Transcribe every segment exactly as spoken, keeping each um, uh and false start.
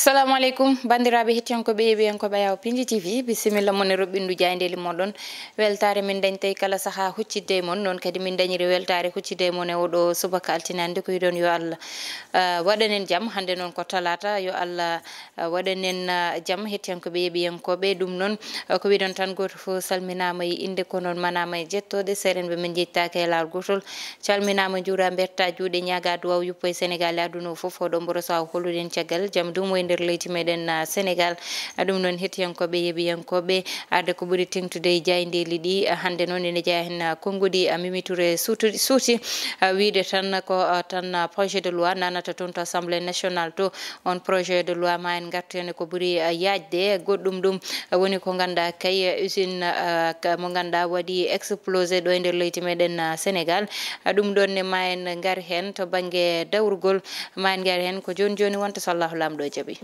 Assalamu aleykum, banndiraaɓe hettiyankooɓe e yeeɓiyankooɓe Ayaw Pinji T V, bisimilla mon e roɓɓindu jaayndeeli moɗon. Weltaare min dañtay kala sahaa huccidde e mon, noon kadi min dañiri weltaare huccidde e mon e oɗo subaka altine hannde. Ko wiɗon yo Allah, ah, waɗanen jam. Hannde noon ko talaata, yo Allah, ah, waɗanen, ah, jam hettiyankooɓe e yeeɓiyankooɓe. Ɗum noon, ah, ko wiɗon tan gooto fof salminaama e innde, ko noon manaama e jettooɗe. Seerenɓe men njettaaka e laawol gootol. Calminaama, njuuraama, mbertaa juuɗe, ñaagaa duwaaw yuppo e Senegaal e aduna o fof. Oɗo mboro so a holuɗen caggal jam duumo e nder leydi meɗen, ah, Senegaal. Ah, ɗum noon hettiyankooɓe, yeeɓiyankooɓe, arde ko ɓuri teŋtude e jaayndeeli ɗi, ah, hannde noon ene jeyaa heen, ah, konnguɗi, ah, Mimi Touré suutuɗi, suuti, ah, wiide tan ko, ah, tan, ah, projet de loi nanata toon to Assemblée nationale to. On projet de loi ma en ngartu heen ko ɓuri, ah, yaajde. Goɗɗum ɗum, ah, woni ko nganndaa kay, ah, usine, ah, ka, mo nganndaa waɗi explosé ɗo e nder leydi meɗen, ah, Senegaal. Ah, ɗum ɗoon ne ma en ngar heen to bannge dawrugol, ma en ngar heen ko jooni jooni wonta so Allahu Laamɗo jaɓi.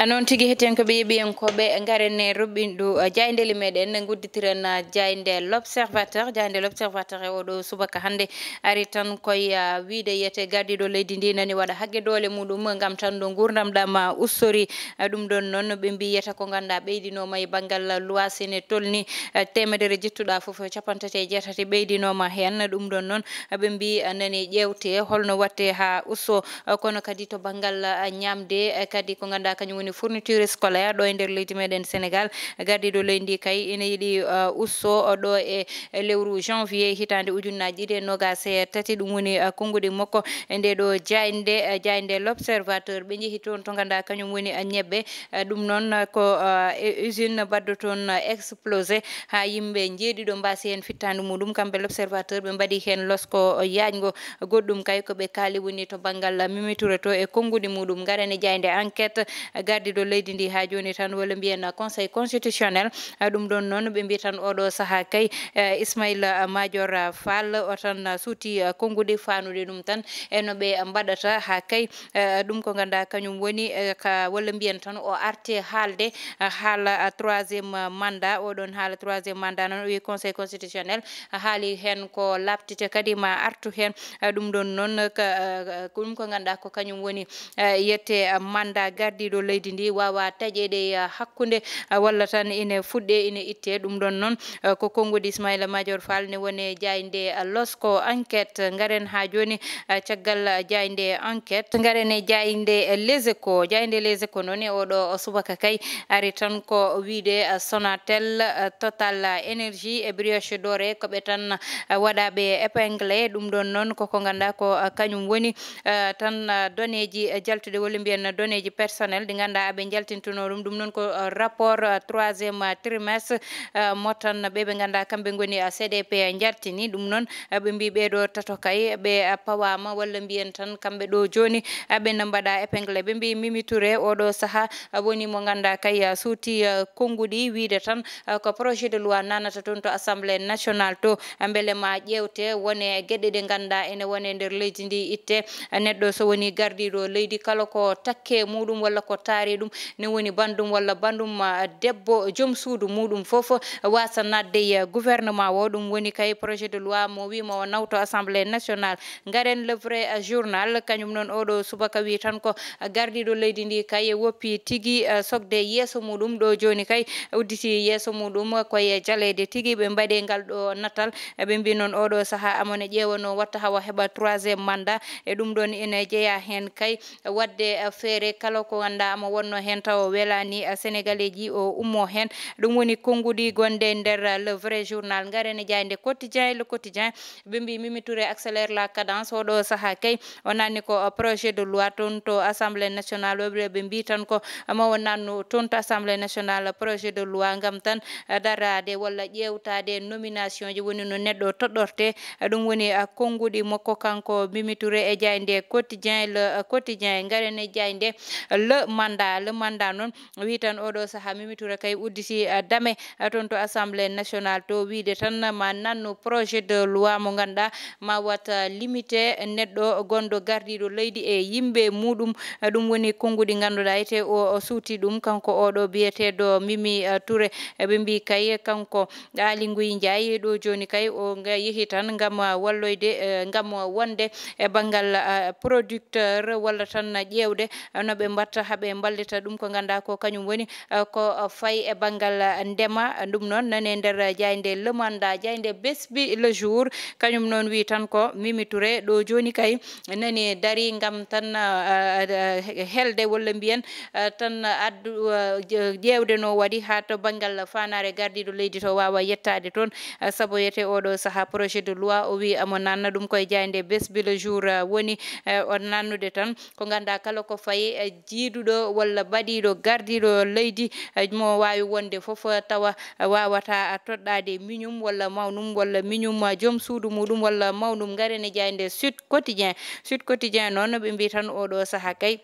Ah, noon tigi hettiyankooɓe yeeɓiyankooɓe, ngaren e roɓɓindu, ah, jaayndeeli meɗen, ngudditiren, ah, jaaynde L'Observateur. Jaaynde L'Observateur e oɗo subaka hannde ari tan koye, ah, wiide yiyete gardiiɗo leydi ndi nani waɗa haqqe doole muɗum ngam tan no nguurndam ɗam, ah, ussori. Ah, ɗum ɗoon noon ɓe mbi yiyata ko nganndaa ɓeydinooma e banngal luwaas ene tolni, ah, teemedere jettuɗaa fof, capanɗe tati e jeetati ɓeydinooma heen. Ɗum ɗoon noon, ah, ɓe mbi, ah, nani ƴeewte holno watte haa usso, ah, kono kadi to banngal, ah, ñaamde, ah, kadi ko nganndaa kañum woni fourniture scolaire ɗo e nder leydi meɗen Senegaal. Gardiiɗo leydi ndi kay ene yiɗi, ah, usso, ah, ɗo e e lewru janvier hitaande ujunnaaji ɗiɗi e noogaas e tati. Ɗum woni, ah, konnguɗi makko e nde ɗo jaaynde, ah, jaaynde L'Observateur. Ɓe njehi toon to nganndaa kañum woni, ah, ñebbe. Ah, ɗum noon, ah, ko, ah, e-, usine baɗɗo toon, ah, explosé haa yimɓe njeeɗiɗo mbaasi heen fittaandu muɗum. Kamɓe L'Observateur ɓe mbaɗi heen losko yaaƴngo. Goɗɗum kay ko ɓe kaali woni to banngal, ah, Mimi Touré to e konnguɗi muɗum. Ngaren e jaaynde Enquête, ah, gardiiɗo leydi ndi haa jooni tan walla mbiyen, ah, Conseil constitutionnel. Ah, ɗum ɗoon noon, ɓe mbi tan oɗo sahaa kay, eh, Ismaïla Madior Fall o tan, ah, suuti, ah, konnguɗi faanude ɗum tan e no ɓe mbaɗata haa kay, eh, ɗum ko nganndaa kañum woni, eh, ka, walla mbiyen tan o arti haalde, ah, haala, ah, troisième mandat. Oɗon haala troisième mandat noon, o wi Conseil constitutionnel, ah, haali heen ko laaɓtite kadi ma artu heen. Ah, ɗum ɗoon noon, ka, ah, ko ɗum ko nganndaa ko kañum woni eh, yiyete, eh, mandat gardiiɗo leydi ndi waawa taƴeede, eh, hakkunde, eh, walla tan ine fuɗɗe, ine itte. Ɗum ɗoon noon, eh, ko konnguɗi Ismaïla Madior Fall ne woni jaaynde, eh, losko. Enquête. Ngaren haa jooni, eh, caggal, eh, jaaynde Enquête. Ngaren e jaaynde, eh, Les Échos. Jaaynde Les Échos noon e oɗo subaka kay ari tan ko wiide, eh, Sonatel, eh, Total, eh, Énergie e Brioche Dorée ko ɓe tan, eh, waɗaaɓe épinglé. Ɗum ɗoon noon koko nganndaa ko, eh, kañum woni eh, tan, eh, doneeji, eh, jaltuɗe walla mbiyen doneeji personnel ɗi nganndaa aɓe njaltintunoo ɗum. Ɗum noon ko, eh, rapport, eh, troisième, eh, trimestre, eh, mo tan ɓe ɓe nganndaa kamɓe ngoni, eh, C D P njaltini. Ɗum noon, eh, ɓe mbi ɓee ɗo tato kay ɓe, eh, pawaama walla mbiyen tan kamɓe ɗo jooni, eh, ɓe na mbaɗa épinglé. Ɓe mbi Mimi Touré oɗo sahaa, eh, woni mo nganndaa kay, eh, suuti, eh, konnguɗi wiide tan, eh, ko projet de loi nanata toon to Assemblée nationale to, eh, mbele ma ƴeewte wone geɗe ɗe nganndaa ene wone nder leydi ndi itte. Eh, neɗɗo so woni gardiiɗo leydi kala ko takke muɗum walla ko taari ɗum ne woni banndum walla banndum, ah, debbo joom suudu muɗum fof waasa naatde e gouvernement o. Ɗum woni kay projet de loi mo wiima o nawto Assemblée nationale. Ngaren Le Vrai, eh, Journal, kañum noon oɗo subaka wi tan ko, eh, gardiiɗo leydi ndi kay woppi tigi, eh, sokde yeeso muɗum ɗo jooni kay udditi yeeso muɗum koye jaleede tigi. Ɓe mbaɗi ngal ɗo natal, eh, ɓe mbi noon oɗo sahaa amone ƴeewano watta hawa heɓa troisième mandat. E ɗum ɗoon ene jeyaa heen kay waɗde, eh, feere kala ko nganndaa ama wonno heen tawa welaani, eh, Senegaleeji o ummo heen. Ɗum woni konnguɗi gonɗe nder, eh, Le Vrai Journal. Ngaren e jaaynde Quotidien, Le Quotidien. Ɓe mbi Mimi Touré accélère la cadence. Oɗo sahaa kay o nanni ko, uh, projet de loi toon to Assemblée nationale. Woɓɓe ɓe mbi tan ko, uh, ma o nannu toon to Assemblée nationale projet de loi ngam tan, uh, daraade walla ƴeewtaade nomination ji woni no neɗɗo toɗɗorte. Uh, ɗum woni, uh, konnguɗi makko kanko Mimi Touré e jaaynde Quotidien, Le, uh, Quotidien. Ngaren e jaaynde, uh, Le Mandat. Le mandat noon wi tan oɗo sahaa Mimi Touré kay udditi, eh, dame, eh, toon to Assemblée nationale to, wiide tan ma nannu projet de loi mo ngannduɗaa ma wat, eh, limité neɗɗo gonɗo gardiiɗo leydi e yimɓe muɗum. Eh, ɗum woni konnguɗi ngannduɗaa ete o, o suuti ɗum kanko oɗo biyeteeɗo Mimi, eh, Touré. Eh, ɓe mbi kay kanko Aly Ngouille Ndiaye ɗo jooni kay o nga yehi tan ngam, ah, walloyde, eh, ngam wonde e banngal, ah, producteur walla tan ƴeewde, ah, no ɓe mbatta haa ɓe mballita ɗum ko ngannduɗaa ko kañum woni, ah, ko, ah, fayi e banngal, ah, ndema. Ɗum noon nani e nder jaaynde Le Mandat, jaaynde Besbi Le Jour, kañum noon wi tan ko Mimi Touré ɗo jooni kay nani dari ngam tan, ah, ah, ah, helde walla mbiyen, ah, tan addu, ah, je-, ƴeewde no waɗi haa to banngal faandaare gardiiɗo leydi to waawa yettaade toon, ah, sabu wiyetee oɗo sahaa projet de loi o wi amo nanna ɗum koye jaaynde Besbi Le Jour, ah, woni, eh, o nannude tan ko ngannduɗaa kala ko fayi, eh, jiiduɗo walla baɗiiɗo gardiiɗo leydi, eh, mo waawi wonde fof, eh, tawa, eh, waawata, ah, toɗɗaade miñum walla mawnum walla miñum, ah, joom suudu muɗum walla mawnum. Ngaren e jaaynde Sud Quotidien. Sud Quotidien noon ɓe mbi tan oɗo sahaa kay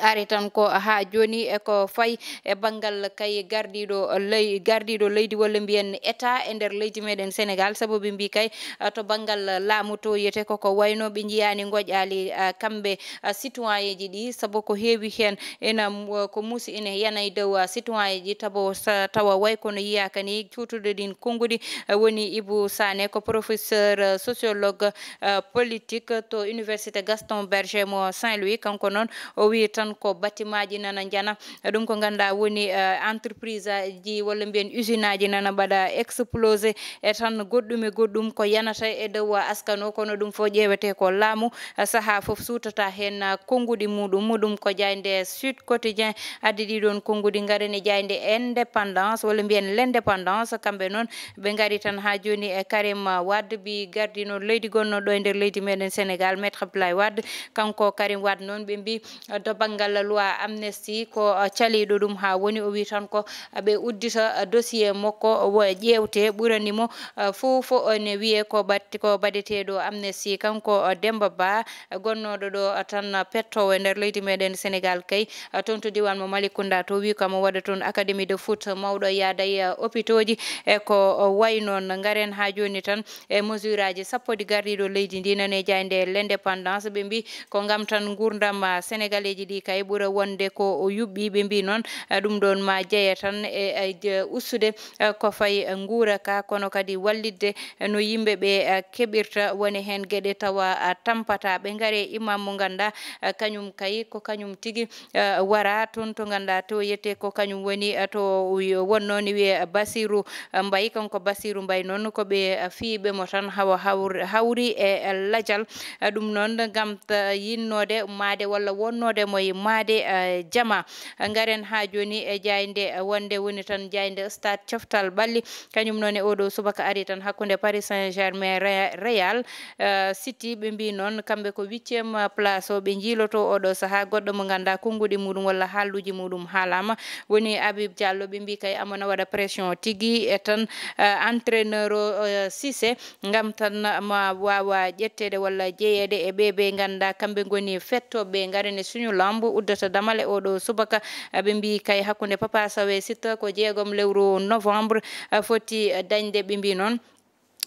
ari tan ko haa jooni e ko fayi e banngal kay gardiiɗo ley-, gardiiɗo leydi walla mbiyen État e nder leydi meɗen Sénégal, sabu ɓe mbi kay, ah, to banngal laamu to wiyetee koko wayno ɓe njiyaani ngoƴaali, ah, kamɓe, ah, citoyenji ɗi, sabu ko heewi heen ena mu-, ko muusi ene yana e dow, ah, citoyenji tabo sa-, tawa way kono yiyaaka ni cuutuɗo ɗin konnguɗi, ah, woni Ibou Sané ko professeur, ah, sociologue, ah, politique to Université Gaston Berger mo Saint-Louis. Kanko noon o wi tan ko bâtimentji nana njana. Ɗum ko ngannduɗaa woni, eh, entreprise aji walla mbiyen usine aji nana mbaɗa explosé e tan goɗɗum e goɗɗum ko yanata e dow askan o, kono ɗum fof ƴeewetee ko laamu, eh, sahaa fof suutata heen, eh, konnguɗi muɗum. Ɗum ko jaaynde Sud Quotidien addi ɗiɗon konnguɗi. Ngaren e jaaynde Indépendance walla mbiyen L'Indépendance. Kamɓe noon ɓe ngari tan haa jooni e Karim Wade, bi gardiiɗo leydi gonnoɗo e nder leydi meɗen Sénégal, Maître Abdoulaye Wade. Kanko Karim Wade noon ɓe mbi, eh, to banngal loi amnesty ko, eh, caliiɗo ɗum haa woni. O wi tan ko, eh, ɓe uddita, eh, dossier makko o ƴeewte ɓurani mo, eh, fof fof ne wiyee ko ɓat-, ko baɗeteeɗo amnesty. Kanko, eh, Demba Ba, eh, gonnooɗo ɗo, eh, tan pettoowo e nder leydi meɗen Sénégal kay, eh, toon to diiwaan mo Malicounda to wi kamo waɗa toon académie de foot mawɗo yaada e, eh, hôpitauxji e ko, eh, wayi noon. Ngaren haa jooni tan e mesure aji sappo ɗi gardiiɗo leydi ndi nane jaaynde L'Indépendance. Ɓe mbi ko ngam tan nguurndam, ah, Sénégalais ji ɗi kay ɓura wonde ko o yuɓɓi. Ɓe mbi noon, ah, ɗum ɗoon ma jeye tan e, e je-, ustude, ah, ko fayi, ah, nguura ka, kono kadi wallitde, ah, no yimɓe ɓe, ah, keɓirta woni heen geɗe tawa, ah, tampata. Ɓe ngare imam mo ngannduɗaa, ah, kañum kay ko kañum tigi eh, wara toon to ngannduɗaa to yiyetee ko kañum woni, eh, to wi-, wonnoo ni wiyee Basiru, eh, Mbaye. Kanko Basiru Mbaye noon ko ɓe, eh, fiyiiɓe mo tan hawa hawr-, hawri e, eh, lajal. Eh, ɗum noon ngam ta-, yinnoode maayde walla wonnoode mo e maayde, eh, jama. Eh, ngaren haa jooni e jaaynde, eh, wonde woni tan jaaynde Stade Coftal Ɓalli. Kañum noon e oɗo subaka ari tan hakkunde Paris Saint-Germain Re-, Real. Eh, City, ɓe mbi noon, kamɓe ko huitième place o, ɓe njiiloto oɗo sahaa goɗɗo mo ngannduɗaa konnguɗi muɗum walla haalluuji muɗum haalaama. Woni Habib Diallo, ɓe mbi kay amo na waɗa pression tigi e tan, eh, entraîneur o, eh, Cissé, ngam tan ma waawa ƴetteede walla jeyeede e ɓe ɓe ngannduɗaa kamɓe ngoni fettooɓe. Ngaren e suñu lamb uddata damal e oɗo subaka. Eh, ɓe mbi kay hakkunde Papa Sow e Siteu ko jeegom lewru novembre, eh, foti, eh, dañde, ɓe mbi noon.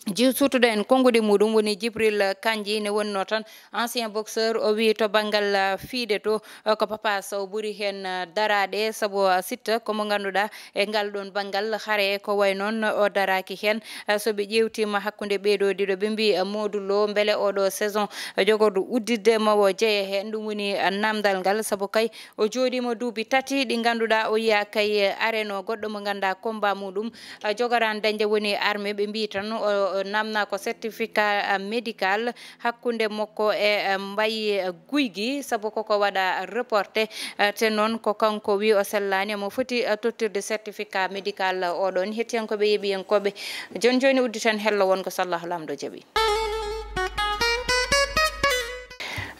Jiw suutuɗo en konnguɗi muɗum woni Jibril Kanji, ne wonnoo tan ancien boxeur. O wi to banngal, ah, fiide to, ah, ko Papa Sow ɓuri heen, ah, daraade, sabu, ah, Siteu ko mo ngannduɗaa e ngal ɗoon banngal hare ko way noon o daraaki heen. Ah, so ɓe ƴeewtiima hakkunde ɓee ɗoo ɗiɗo, ɓe mbi, ah, Modou Lo, mbele oɗo saison, ah, jogorɗo udditde ma o jeye heen? Ɗum woni, ah, naamndal ngal, sabu kay o jooɗiima duuɓi tati ɗi ngannduɗaa o yiyaa kay, eh, areno goɗɗo mo ngannduɗaa combat muɗum, eh, jogoraani dañde woni armée. Ɓe mbi tan o, o naamna ko certificat, eh, médical hakkunde makko e, eh, Mbaye, eh, Gouye Gui, sabu koko waɗa reporté, eh, te noon ko kanko wi o sellaani, omo foti, eh, tottirde certificat médical oɗon. Hettiyankooɓe, yeeɓiyankooɓe, jooni jooni udditen hello won ko so Allahu Laamɗo jaɓi.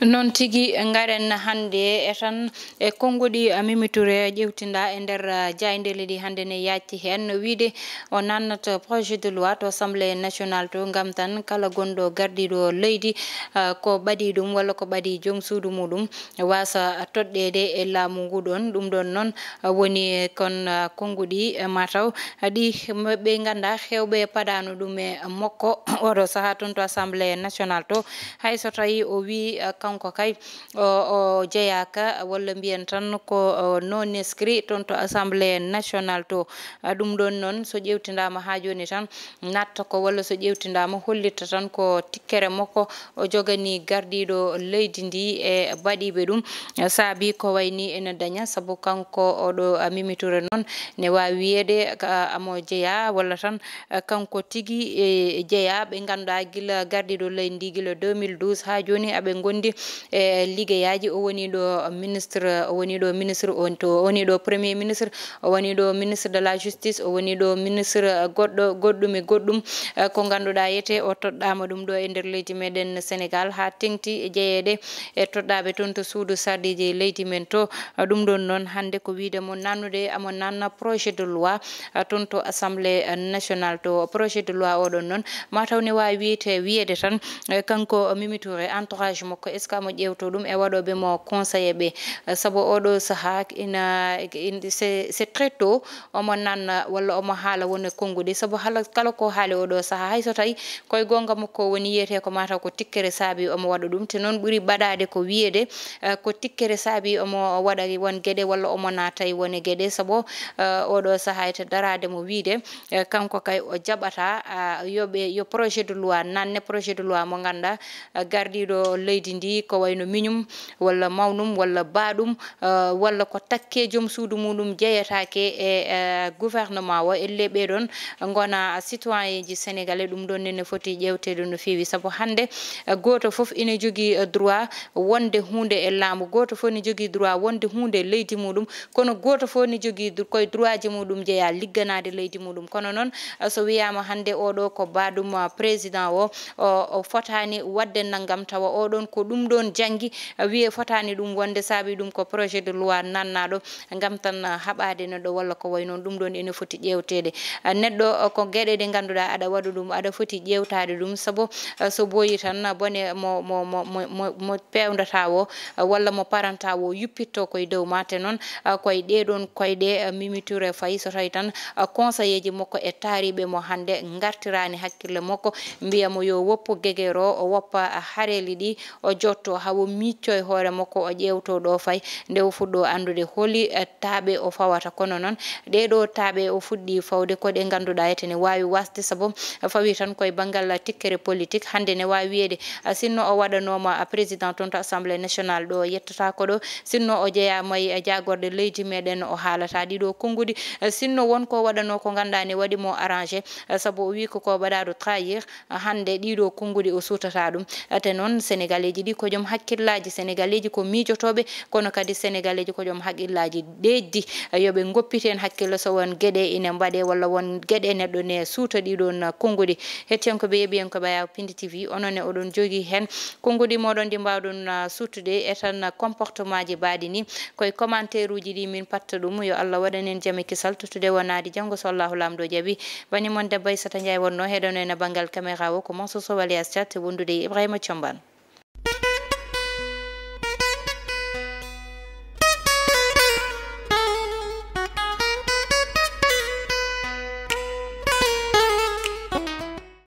Noon tigi, ngaren hannde e tan e konnguɗi, a, Mimi Touré ƴeewtinda e nder, a, jaayndeeli ɗi hannde ne yaajti heen, no wiyde o nannata projet de loi to Assemblée nationale to, ngam tan kala gonɗo gardiiɗo leydi, a, ko ɓadii ɗum walla ko ɓadii joom suudu muɗum waasa toɗɗeede e laamu ngu ɗoon. Ɗum ɗoon noon, a, woni kon, a, konnguɗi, a, mataw ɗi ɓe ngannda heewɓe padaano ɗum e makko oɗo sahaa toon to Assemblée nationale to. Hay so tawii o wii, a, kanko kay o, o jeyaaka, walla mbiyen tan ko, o, non inscrit toon to Assemblée nationale to. A, ɗum ɗoon noon, so ƴeewtindaama haa jooni tan, natta ko, walla so ƴeewtindaama, hollitta tan ko tikkere makko o joganii gardiiɗo leydi ndi e baɗiiɓe ɗum. Saabi ko wayi ni ene daña, sabu kanko oɗo, a, Mimi Touré noon, ne waawi wiyeede ka, amo jeyaa, walla tan a, kanko tigi e jeyaa, ɓe ngannduɗaa gila gardiiɗo leydi ndi gila deux mille douze haa jooni, aɓe ngondi e liggeyaaji. O woni ɗo ministre, o woni ɗo ministre, on to, o woni ɗo premier ministre, o woni ɗo ministre de la justice, o woni ɗo ministre goɗɗo, goɗɗum e goɗɗum, a, ko ngannduɗaa yete o toɗɗaama ɗum ɗo e nder leydi meɗen Sénégal, haa teŋti e jeyeede e toɗɗaaɓe toon to suudu sarɗiiji leydi men to. A, ɗum ɗoon noon, hannde ko wiyde mo nannude, amo nanna projet de loi, a, toon to Assemblée, a, nationale to. Projet de loi oɗon noon, mataw ne waawi wiyete, wiyeede tan, e, kanko Mimi Touré, entourage makko, est-ce que amo ƴeewto ɗum e waɗooɓe mo conseiller ɓe? E, sabu oɗo sahaa ina, in, c'est, c'est très tôt omo nanna walla omo haala won e konnguɗi, sabu hala, kala ko haali oɗo sahaa, hay so tawi koye goonga makko woni, yiyete ko mataw ko tikkere saabi omo waɗa ɗum. Te noon ɓuri baɗaade ko wiyeede, eh, ko tikkere saabi omo waɗa won geɗe walla omo naata e won e geɗe, sabu, eh, oɗo sahaa ete daraade mo wiyde, eh, kanko kay o jaɓata, ah, yo ɓe, yo projet de loi nanne, projet de loi mo ngannduɗaa, eh, gardiiɗo leydi ndi ko wayno miñum walla mawnum walla baaɗum, eh, walla ko takke joom suudu muɗum jeyetaake e, eh, gouvernement o. Elle ɓee ɗoon ngona citoyenji sénégalais, ɗum ɗoon ne, ne foti ƴeewteede no feewi, sabu hannde, eh, gooto fof ina jogii, eh, droit wonde huunde e laamu, gooto fof ne jogii droit wonde huunde e leydi muɗum, kono gooto fof ne jogii dr-, koye droitji muɗum jeyaa ligganaade leydi muɗum. Kono noon, eh, so wiyaama hannde oɗo ko baaɗum, eh, président o, o, o fotaani waɗde nanngam, tawa oɗon ko ɗum ɗoon janngi, eh, wiyee fotaani ɗum wonde, saabi ɗum ko projet de loi nannaaɗo, ngam tan, ah, haɓaade neɗɗo walla ko wayi noon. Ɗum ɗoon ene foti ƴeewteede. Ah, neɗɗo, ah, ko geɗe ɗe ngannduɗaa aɗa waɗa ɗum, aɗa foti ƴeewtaade ɗum, sabu, ah, so ɓooyi tan, ah, bone mo, mo, mo, mo, mo, mo peewndataa o, ah, walla mo parantaa o yuppitto koye dow ma. Te noon, ah, koye ɗee ɗoon koyɗe, ah, Mimi Touré fayi so tawi tan, ah, conseiller ji makko e taariiɓe mo hannde ngartiraani hakkille makko, mbiya mo yo woppu gegere o, o woppa, ah, hareeli ɗi, o jotto haa o miicco e hoore makko, o ƴeewto ɗo fayi, nde o fuɗɗo anndude holi, eh, taaɓe o fawata. Kono noon, ɗee ɗoo taaɓe o fuɗɗii fawde ko ɗe ngannduɗaa ete ne waawi waasde, sabu fawi tan koye banngal tikkere politique. Hannde ne waawi wiyeede, ah, sinno o waɗanooma, ah, président toon to Assemblée nationale ɗo, yettata ko ɗo, sinno o jeyaama e, eh, jaagorɗe leydi meɗen, o haalata ɗiɗo konnguɗi, eh, sinno won ko waɗanoo ko ngannduɗaa ne waɗi mo arrangé, eh, sabu o wii ko ko baɗaaɗo trahir, hannde ɗiɗo konnguɗi o suutata ɗum. Te noon, Senegaleeji ɗi ko joom hakkillaaji, Senegaleeji ko miijotooɓe, kono kadi Senegaleeji ko joom haqillaaji deeƴdi. Yo ɓe ngoppit heen hakkille so won geɗe ine mbaɗee walla won geɗe neɗɗo ne suuta ɗiɗoon konnguɗi. Hettiyankooɓe, yeeɓiyankooɓe Ayaw Pindi T V, onon ne oɗon jogii heen konnguɗi mooɗon ɗi mbaawɗon, ah, suuttude e tan comportementji mbaɗi ni. Koye commentaire uji ɗi min patta ɗum. Yo Allah waɗan en jam e kisal, tottude wonaade janngo so Allahu Laamɗo jaɓi. Bani mon debbo Aissata Ndiaye wonno heɗono en e banngal caméra o, ko Mansour Sow alias Thiat, wondude e Ibrahima Thiombane.